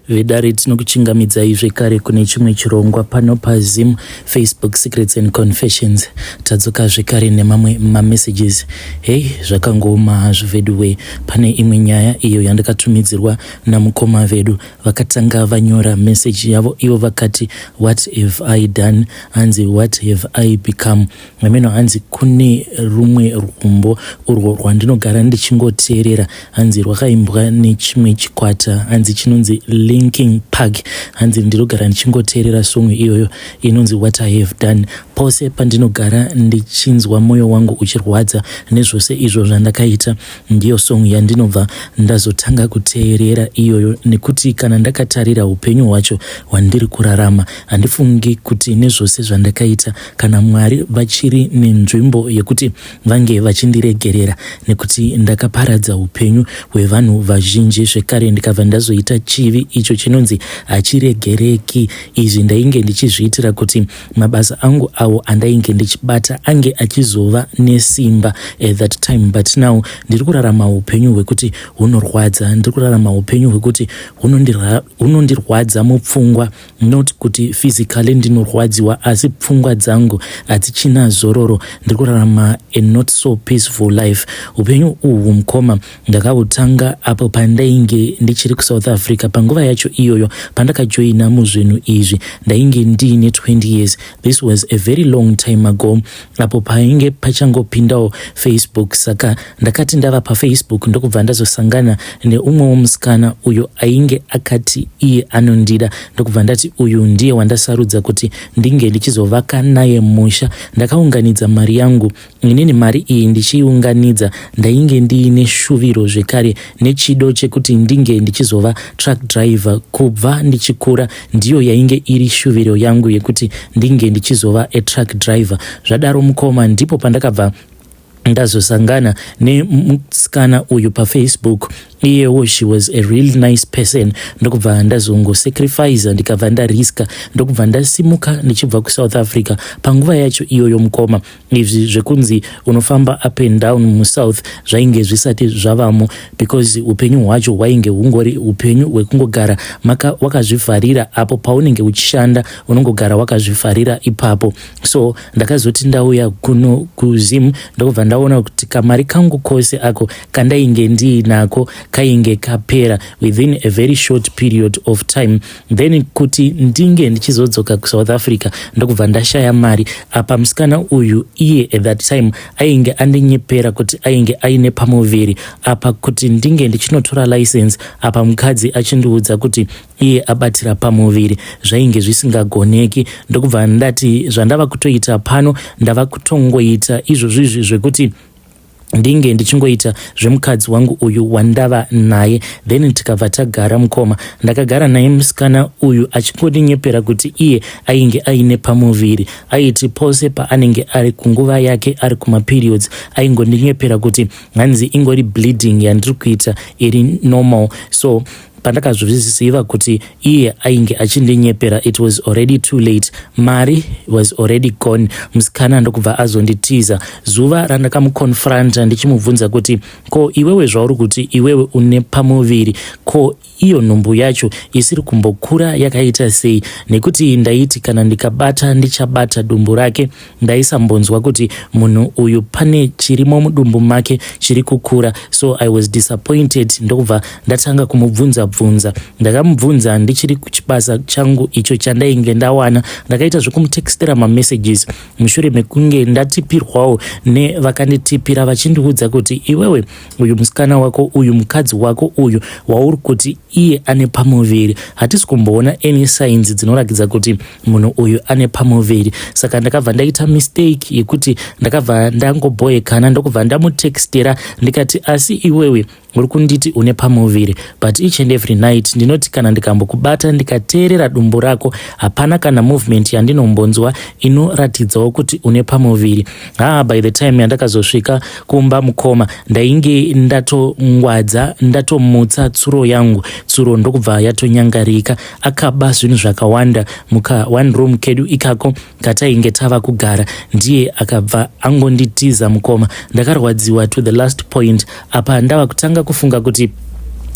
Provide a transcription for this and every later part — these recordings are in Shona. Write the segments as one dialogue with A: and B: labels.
A: Vedare tinokuchingamidzai zvekare kune chimwe chirongwa pano paZim Facebook Secrets and Confessions. Tadzoka zvekare nemamwe mamessages. Hei, zvakangooma hazvo veduwe. Pane imwe nyaya iyo yandakatumidzirwa namukoma vedu. Vakatanga vanyora message yavo ivo vakati what have I done? Hanzi what have I become? Hameno hanzi kune rumwe rwumbo urwo rwandinogara ndichingoteerera hanzi rwakaimbwa nechimwe chikwata hanzi chinonzi Linkin Park hanzi ndinogara ndichingoteerera song iyoyo inonzi what I have done pose pandinogara ndichinzwa mwoyo wangu uchirwadza nezvose izvo zvandakaita ndiyo song yandinobva ndazotanga kuteerera iyoyo nekuti kana ndakatarira upenyu hwacho hwandiri kurarama handifungi kuti nezvose zvandakaita kana Mwari vachiri nenzvimbo yekuti vange vachindiregerera nekuti ndakaparadza upenyu hwevanhu vazhinji zvekare ndikabva ndazoita chivi icho chinonzi hachiregereki. Izvi ndainge ndichizviitira kuti mabasa angu awo andainge ndichibata ange achizova nesimba at that time, but now ndiri kurarama upenyu hwekuti hunorwadza. Ndiri kurarama upenyu hwekuti hunondirwadza mupfungwa, not kuti physically ndinorwadziwa, asi pfungwa dzangu hadzichina zororo. Ndiri kurarama a not so peaceful life. Upenyu uhwu mukoma ndakahutanga apo pandainge ndichiri kuSouth Africa. Panguva yacho iyoyo pandakajoina muzvinhu izvi ndainge ndiine 20 years. This was a very long time ago, apo painge pachangopindawo Facebook. Saka ndakati ndava paFacebook ndokubva ndazosangana neumwewo musikana uyo ainge akati iye anondida, ndokubva ndati uyu ndiye wandasarudza kuti ndinge ndichizovaka naye musha. Ndakaunganidza mari yangu inini. Mari iyi ndichiiunganidza ndainge ndiine shuviro zvekare nechido chekuti ndinge ndichizova truck driver. Kubva ndichikura ndiyo yainge iri shuviro yangu yekuti ndinge ndichizova a truck driver. Zvadaro mukoma, ndipo pandakabva ndazosangana nemusikana uyu paFacebook. Iyewo she was a real nice person, ndokubva ndazongosacrifica, ndikabva ndariska, ndokubva ndasimuka ndichibva kuSouth Africa. Panguva yacho iyoyo mukoma, izvi zvekunzi unofamba up and down muSouth zvainge zvisati zvavamo, because upenyu hwacho hwainge hungori upenyu hwekungogara wakazvivharira. Apo paunenge uchishanda unongogara wakazvivharira ipapo. So ndakazoti ndauya kuno kuZim, ndokubva ndaona kuti kamari kangu kose ako kandainge ndiinako kainge kapera within a very short period of time. Then kuti ndinge ndichizodzoka kuSouth Africa, ndokubva ndashaya mari. Apa musikana uyu iye at that time ainge andinyepera kuti ainge aine pamuviri. Apa kuti ndinge ndichinotora license, apa mukadzi achindiudza kuti iye abatira pamuviri, zvainge zvisingagoneki. Ndokubva ndati zvandava kutoita pano, ndava kutongoita izvozvizvi zvekuti ndinge ndichingoita zvemukadzi wangu uyu wandava naye. Then tikabva tagara mukoma. Ndakagara naye musikana uyu achingondinyepera kuti iye ainge aine pamuviri. Aiti pose paanenge ari kunguva yake, ari kumaperiods, aingondinyepera kuti hanzi ingori bleeding yandiri kuita iri normal. So pandakazozviziva kuti iye ainge achindinyepera, it was already too late. Mari was already gone. Musikana ndokubva azonditiza. Zuva randakamuconfronta ndichimubvunza kuti ko iwewe zvauri kuti iwewe une pamuviri, ko iyo nhumbu yacho isiri kumbokura yakaita sei? Nekuti ndaiti kana ndikabata ndichabata dumbu rake, ndaisambonzwa kuti munhu uyu pane chirimo mudumbu make chiri kukura. So I was disappointed, ndokubva ndatanga kumubvunza bvunza. Ndakamubvunza ndichiri kuchibasa changu icho chandainge ndawana. Ndakaita zvekumutextera mamessages mushure mekunge ndatipirwawo nevakanditipira vachindiudza kuti iwewe uyu musikana wako uyu, mukadzi wako uyu wauri kuti iye ane pamuviri, hatisi kumboona any signs dzinoratidza kuti munhu uyu ane pamuviri. Saka ndakabva ndaita mistake yekuti ndakabva ndangobhoekana, ndokubva ndamutextera ndikati, asi iwewe uri kunditi une pamuviri, but each and every night ndinoti kana ndikambokubata ndikateerera dumbu rako, hapana kana movement yandinombonzwa inoratidzawo kuti une pamuviri. Haa, by the time yandakazosvika kumba mukoma, ndainge ndatongwadza, ndatomutsa tsuro yangu. Tsuro ndokubva yatonyangarika. Akaba zvinhu zvakawanda muka one room kedu ikako katainge tava kugara. Ndiye akabva angonditiza mukoma. Ndakarwadziwa to the last point. Apa ndava kutanga kufunga kuti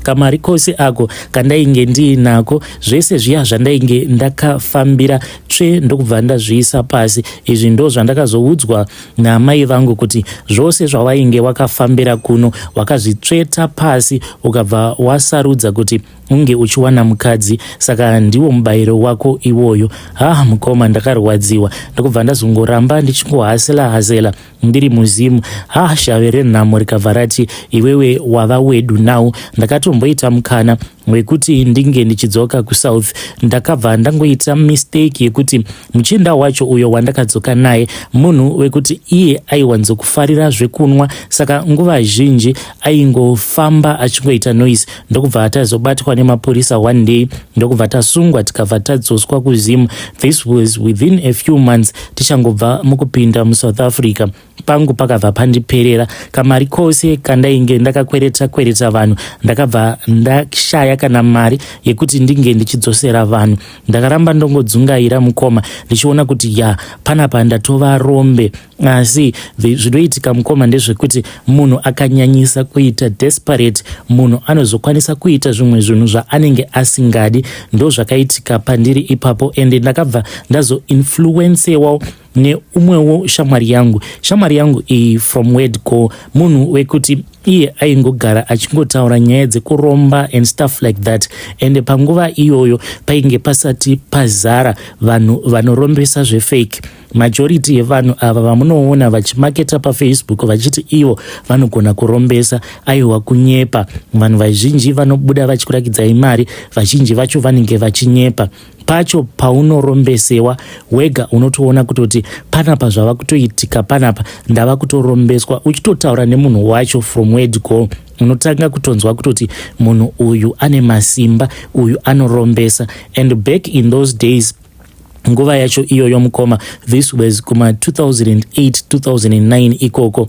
A: Kamari kose ako kandainge ndiinako, zvese zviya zvandainge ndakafambira tsve, ndokubva ndazviisa pasi. Izvi ndo zvandakazoudzwa naamai vangu kuti zvose zvawainge wakafambira kuno wakazvitsveta pasi, ukabva wasarudza kuti unge uchiwana mukadzi, saka ndiwo mubayiro wako iwoyo. Ha, mukoma, ndakarwadziwa, ndokubva ndazongoramba ndichingohasela hasela ndiri muZimu. Ha, shave renhamo rikabva rati, "Iwewe wava wedu now." Ndakatomboita mukana wekuti ndinge ndichidzoka kuSouth. Ndakabva ndangoita mistake yekuti muchinda wacho uyo wandakadzoka naye munhu wekuti iye aiwanzokufarira zvekunwa, saka nguva zhinji aingofamba achingoita noise, ndokubva tazobatwa nemapurisa one day, ndokubva tasungwa, tikabva tadzoswa kuZimu. This was within a few months tichangobva mukupinda muSouth Africa. Pangu pakabva pandiperera. Kamari kose kandainge ndakakwereta kwereta vanhu, ndakabva ndashaya kana mari yekuti ndinge ndichidzosera vanhu. Ndakaramba ndongodzungaira, mukoma, ndichiona kuti ya, panapa ndatova rombe. Asi zvinoitika, mukoma, ndezvekuti munhu akanyanyisa kuita desperate, munhu anozokwanisa kuita zvimwe zvinhu zvaanenge asingadi. Ndo zvakaitika pandiri ipapo, ende ndakabva ndazoinfluencewawo neumwewo shamwari yangu. Shamwari yangu iyi, from word go, munhu wekuti iye aingogara achingotaura nyaya dzekuromba and stuff like that. Ende panguva iyoyo painge pasati pazara vanhu vanorombesa zvefake. Majority yevanhu ava vamunoona vachimaketa paFacebook vachiti ivo vanogona kurombesa, aiwa, kunyepa. Vanhu vazhinji vanobuda vachikurakidzai mari, vazhinji vacho vanenge vachinyepa. Pacho paunorombesewa wega unotoona kutoti panapa zvava kutoitika, panapa ndava kutorombeswa. Uchitotaura nemunhu wacho, from word go unotanga kutonzwa kutoti munhu uyu ane masimba, uyu anorombesa. And back in those days, nguva yacho iyoyo, mukoma, this was kuma 2008 2009 ikoko,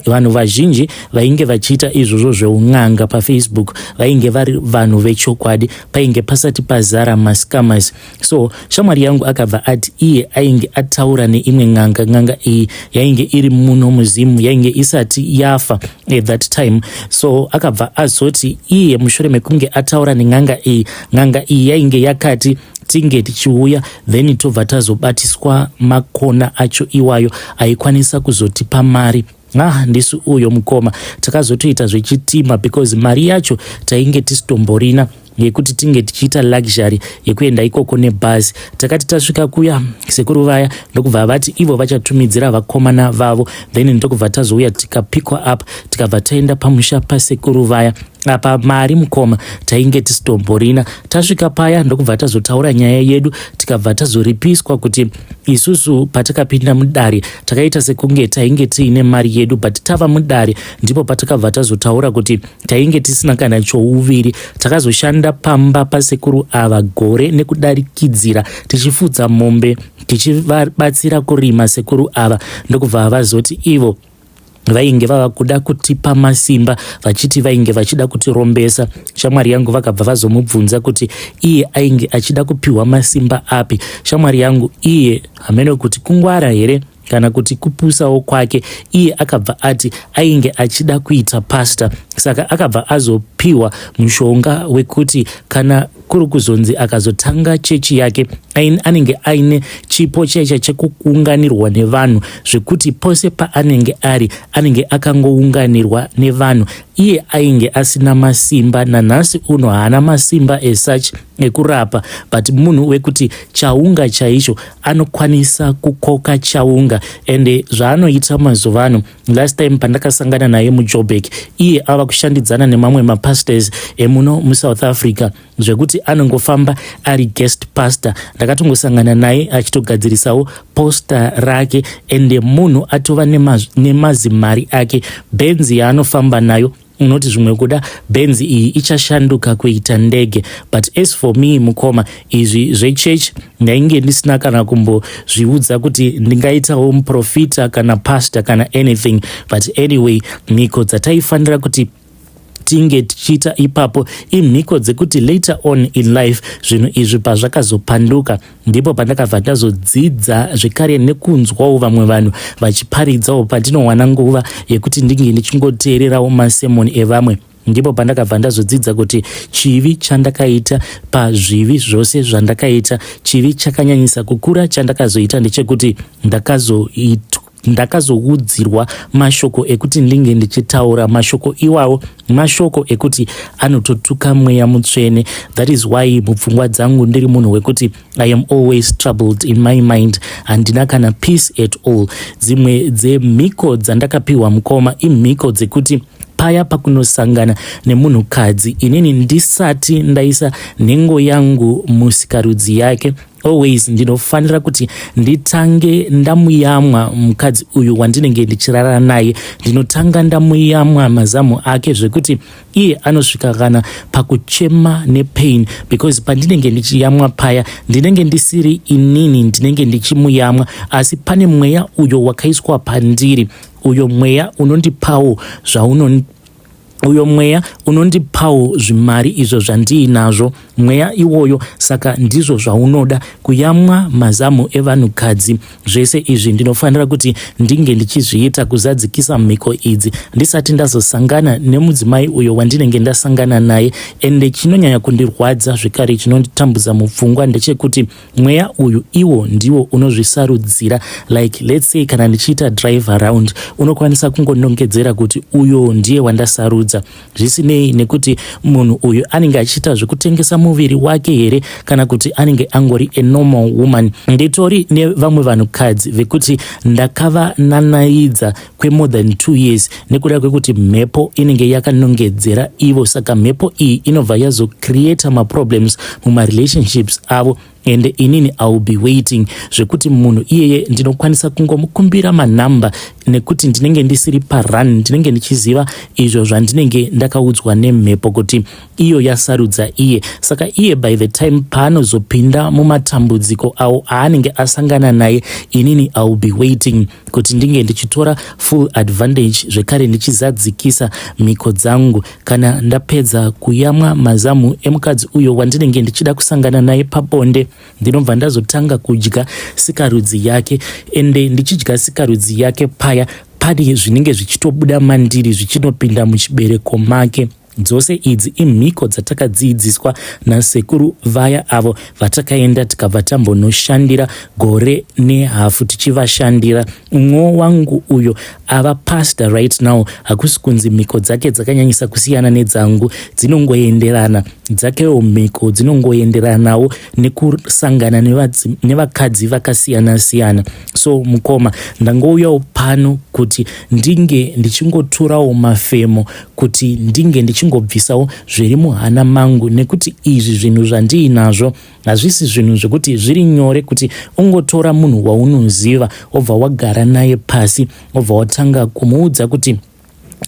A: vanhu vazhinji vainge vachiita izvozvo zveun'anga paFacebook vainge vari vanhu vechokwadi. Painge pasati pazara mascammers. So shamwari yangu akabva ati iye ainge ataura neimwe n'anga. N'anga iyi yainge iri muno muZimu, yainge isati yafa at that time. So akabva azoti iye mushure mekunge ataura nen'anga iyi, n'anga iyi yainge yakati tinge tichiuya, then tobva tazobatiswa makona acho iwayo aikwanisa kuzotipa mari. Ah, ndisi uyo, mukoma, takazotoita zvechitima because mari yacho tainge tisitomborina yekuti tinge tichiita luxury yekuenda ikoko nebhazi. Takati tasvika kuya, sekuru vaya ndokubva vati ivo vachatumidzira vakomana vavo, then ndokubva tazouya tikapikwa up, tikabva taenda pamusha pasekuru vaya. Apa mari, mukoma, tainge tisitomborina. Tasvika paya, ndokubva tazotaura nyaya yedu, tikabva tazoripiswa kuti isusu patakapinda mudare takaita sekunge tainge tiine mari yedu, but tava mudare ndipo patakabva tazotaura kuti tainge tisina kana chouviri. Takazoshanda pamba pasekuru ava gore nekudarikidzira, tichifudza mombe, tichivabatsira kurima. Sekuru ava ndokubva vazoti ivo vainge vava kuda kutipa masimba, vachiti vainge vachida kutirombesa. Shamwari yangu vakabva vazomubvunza kuti iye ainge achida kupiwa masimba api. Shamwari yangu iye, hamene kuti kungwara here kana kuti kupusawo kwake, iye akabva ati ainge achida kuita pastor. Saka akabva azopiwa mushonga wekuti kana kuri kuzonzi akazotanga chechi yake, anenge aine chipo chaicha chekuunganirwa nevanhu, zvekuti pose paanenge ari anenge akangounganirwa nevanhu. Iye ainge asina masimba, nanhasi uno haana masimba as such ekurapa, but munhu wekuti chaunga chaicho anokwanisa kukoka chaunga. Ende zvaanoita mazuva ano, last time pandakasangana naye muJoburg, iye ava kushandidzana nemamwe mapastors emuno muSouth Africa, zvekuti anongofamba ari guest pastor. Ndakatongosangana naye achitogadzirisawo poster rake, ende munhu atova nemazimari ake. Bhenzi yaanofamba nayo, unoti zvimwe kuda bhenzi iyi ichashanduka kuita ndege. But as for me, mukoma, izvi zvechechi ndainge ndisina kana kumbozviudza kuti ndingaitawo muprofita kana pastor kana anything. But anyway, mhiko dzataifanira kuti tinge tichiita ipapo imhiko dzekuti later on in life, zvinhu izvi pazvakazopanduka, ndipo pandakabva ndazodzidza zvekare nekunzwawo vamwe vanhu vachiparidzawo, pandinowana nguva yekuti ndinge ndichingoteererawo masemoni evamwe. Ndipo pandakabva ndazodzidza kuti chivi chandakaita pazvivi zvose zvandakaita, chivi chakanyanyisa kukura chandakazoita ndechekuti ndakazoitwa ndakazoudzirwa mashoko ekuti ndinge ndichitaura mashoko iwawo, mashoko ekuti anototuka mweya mutsvene. That is why mupfungwa dzangu ndiri munhu wekuti I am always troubled in my mind, handina kana peace at all. Dzimwe dzemhiko dzandakapiwa, mukoma, imhiko dzekuti paya pakunosangana nemunhukadzi, inini ndisati ndaisa nhengo yangu musikarudzi yake, always ndinofanira kuti nditange ndamuyamwa mukadzi uyu wandinenge ndichirara naye. Ndinotanga ndamuyamwa mazamu ake zvekuti iye anosvika kana pakuchema nepain, because pandinenge ndichiyamwa paya, ndinenge ndisiri inini ndinenge ndichimuyamwa, asi pane mweya uyo wakaiswa pandiri, uyo mweya unondipawo zvauno, uyo mweya unondipawo zvimari izvo zvandiinazvo, mweya iwoyo. Saka ndizvo zvaunoda kuyamwa mazamu evanhukadzi. Zvese izvi ndinofanira kuti ndinge ndichizviita kuzadzikisa mhiko idzi ndisati ndazosangana nemudzimai uyo wandinenge ndasangana naye. Ende chinonyanya kundirwadza zvekare, chinonditambudza mupfungwa, ndechekuti mweya uyu iwo ndiwo unozvisarudzira. Like, let's say kana ndichiita drive around, unokwanisa kungonongedzera kuti uyo ndiye wandasarudza, zvisinei nekuti munhu uyu anenge achiita zvekutengesa muviri wake here kana kuti anenge angori a normal woman. Nditori nevamwe vanhukadzi vekuti ndakavananaidza kwemore than 2 years nekuda kwekuti mhepo inenge yakanongedzera ivo. Saka mhepo iyi inobva yazocreata maproblems mumarelationships avo, ende inini I will be waiting zvekuti munhu iyeye ndinokwanisa kungomukumbira manhamba, nekuti ndinenge ndisiri parun, ndinenge ndichiziva izvo zvandinenge ndakaudzwa nemhepo kuti iyo yasarudza iye. Saka iye by the time paanozopinda mumatambudziko awo aanenge asangana naye, inini I will be waiting kuti ndinge ndichitora full advantage zvekare, ndichizadzikisa mhiko dzangu. Kana ndapedza kuyamwa mazamu emukadzi uyo wandinenge ndichida kusangana naye pabonde, ndinobva ndazotanga kudya sikarudzi yake. Ende ndichidya sikarudzi yake paya, pane zvinenge zvichitobuda mandiri zvichinopinda muchibereko make. Dzose idzi imhiko dzatakadzidziswa nasekuru vaya avo vatakaenda tikabva tambonoshandira gore nehafu tichivashandira. Umwewo wangu uyo ava pastor right now, hakusi kunzi mhiko dzake dzakanyanyisa kusiyana nedzangu, dzinongoenderana. Dzakewo mhiko dzinongoenderanawo nekusangana nevakadzi vakasiyana-siyana. So mukoma, ndangouyawo pano kuti ndinge ndichingotorawo mafemo, kuti ndinge ndichingobvisawo zviri muhana mangu, nekuti izvi zvinhu zvandiinazvo hazvisi zvinhu zvekuti zviri nyore kuti ungotora munhu waunoziva, wobva wagara naye pasi, wobva watanga kumuudza kuti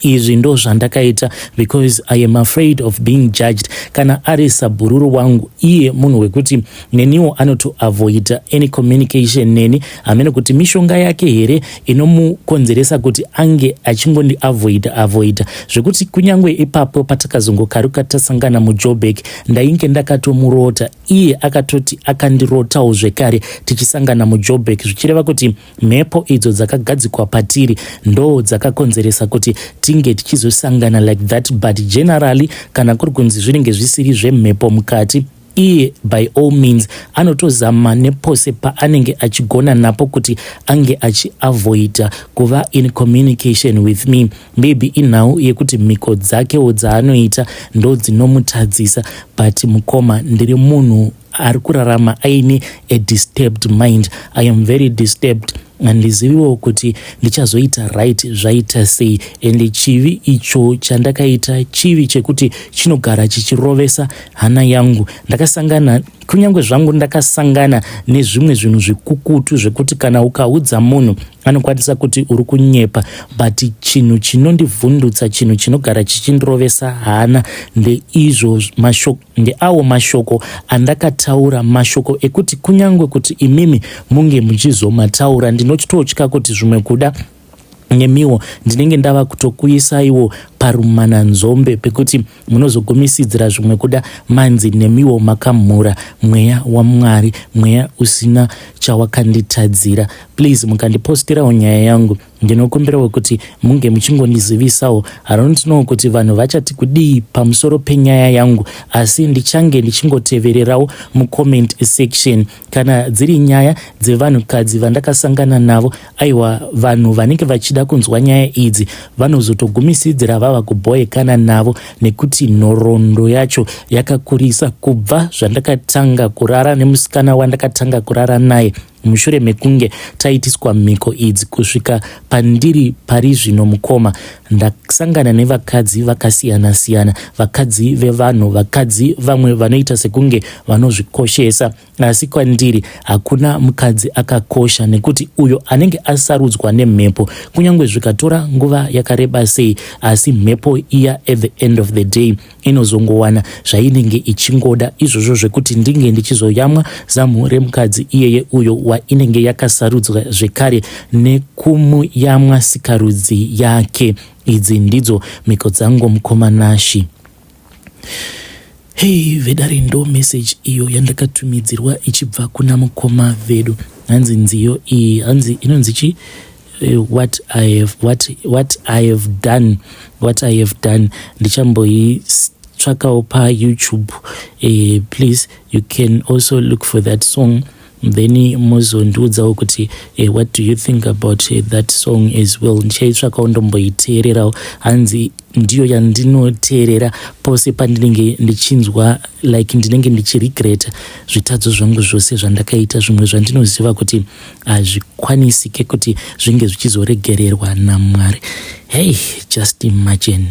A: izvi ndo zvandakaita, because I am afraid of being judged. Kana ari sabhururu wangu, iye munhu wekuti neniwo anotoavoida any communication neni. Hamene kuti mishonga yake here inomukonzeresa kuti ange achingondiavoida avoida, zvekuti kunyange ipapo patakazongokaruka tasangana muJoburg, ndainge ndakatomurota, iye akatoti akandirotawo zvekare tichisangana muJoburg, zvichireva kuti mhepo idzo dzakagadzikwa patiri ndo dzakakonzeresa kuti tinge tichizosangana like that. But generally, kana kuri kunzi zvinenge zvisiri zvemhepo mukati, iye by all means anotozama nepose paanenge achigona napo kuti ange achiavoida kuva in communication with me. Maybe inhau yekuti mhiko dzakewo dzaanoita ndo dzinomutadzisa. But mukoma, ndiri munhu ari kurarama aine a disturbed mind. I am very disturbed. Handiziviwo kuti ndichazoita right zvaita sei. Ende chivi icho chandakaita, chivi chekuti chinogara chichirovesa hana yangu. Ndakasangana, kunyange zvangu ndakasangana nezvimwe zvinhu zvikukutu zvekuti kana ukaudza munhu anokwanisa kuti uri kunyepa, but chinhu chinondivhundutsa, chinhu chinogara chichindirovesa hana, ndeizvo mashoko, ndeawo mashoko andakataura, mashoko ekuti kunyange kuti imimi munge muchizomataura, ndinototya kuti zvimwe kuda nemiwo ndinenge ndava kutokuisaiwo parumananzombe pekuti munozogumisidzira zvimwe kuda manzi nemiwo makamhura mweya waMwari, mweya usina chawakanditadzira. Please, mukandipostirawo nyaya yangu. Ndinokumbirawo kuti munge muchingondizivisawo. I don't know kuti vanhu vachati kudii pamusoro penyaya yangu, asi ndichange ndichingotevererawo mucomment section. Kana dziri nyaya dzevanhukadzi vandakasangana navo, aiwa, vanhu vanenge vachida kunzwa nyaya idzi vanozotogumisidzira vava kubhoekana navo, nekuti nhoroondo yacho yakakurisa. Kubva zvandakatanga kurara nemusikana wandakatanga kurara naye mushure mekunge taitiswa mhiko idzi kusvika pandiri pari zvino, mukoma, ndasangana nevakadzi vakasiyana-siyana, vakadzi vevanhu, vakadzi vamwe vanoita sekunge vanozvikoshesa, asi kwandiri hakuna mukadzi akakosha, nekuti uyo anenge asarudzwa nemhepo, kunyange zvikatora nguva yakareba sei, asi mhepo iya at the end of the day inozongowana zvainenge ichingoda, izvozvo zvekuti ndinge ndichizoyamwa zamu remukadzi iyeye uyo wainenge yakasarudzwa zvekare nekumuyamwa sikarudzi yake. Idzi ndidzo mhiko dzangu, mukoma Nashi. Hei vedare, ndo message iyo yandakatumidzirwa ichibva kuna mukoma vedu. Hanzi nziyo iyi, hanzi inonzi chi what I have done, what I have done. Ndichamboitsvakawo paYouTube. Please, you can also look for that song, then mozondiudzawo kuti what do you think about that song as well. Ndichaitsvakawo ndomboiteererawo. Hanzi ndiyo yandinoteerera pose pandinenge ndichinzwa like ndinenge ndichiregreta zvitadzo zvangu zvose zvandakaita, zvimwe zvandinoziva kuti hazvikwanisike kuti zvinge zvichizoregererwa naMwari. Hey, just imagine.